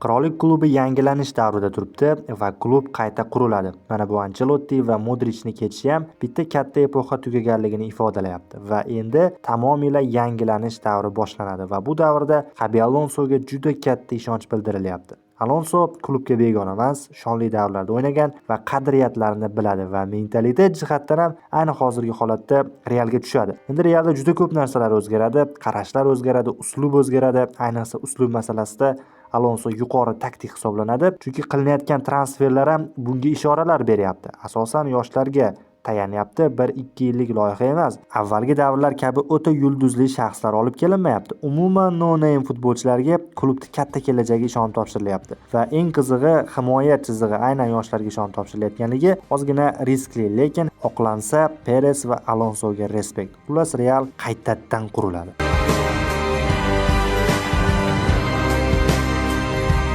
Qirollik klubi yangilanish davrida turibdi va klub qayta quriladi. Mana bu Anchelotti va Modrichni ketishi ham bitta katta epoxa tugaganligini ifodalayapti va endi tamomila yangilanish davri boshlanadi va bu davrda Xabi Alonsoga juda katta ishonch bildirilyapti. Alonso klubga begona emas, shonli davrlarda o'ynagan va qadriyatlarni biladi va mentalitet jihatdan ham ayni hozirgi holatda Realga tushadi. Endi Realda juda ko'p narsalar o'zgaradi, qarashlar o'zgaradi, uslub o'zgaradi. Ayniqsa uslub masalasida Alonso yuqori taktik hisoblanadi, chunki qilinayotgan transferlar ham bunga ishoralar beryapti. Asosan yoshlarga tayanyapti, 1-2 yillik loyiha emas. Avvalgi davrlar kabi o'ta yulduzli shaxslar olib kelinmayapti. Umuman no name futbolchilarga klubni katta kelajagi ishonib topshirilyapti. Va eng qizig'i, himoya chizig'i aynan yoshlarga ishonib topshirilayotganligi ozgina riskli, lekin oqlansa, Peres va Alonsoga respekt. Xullas, Real qaytadan quriladi.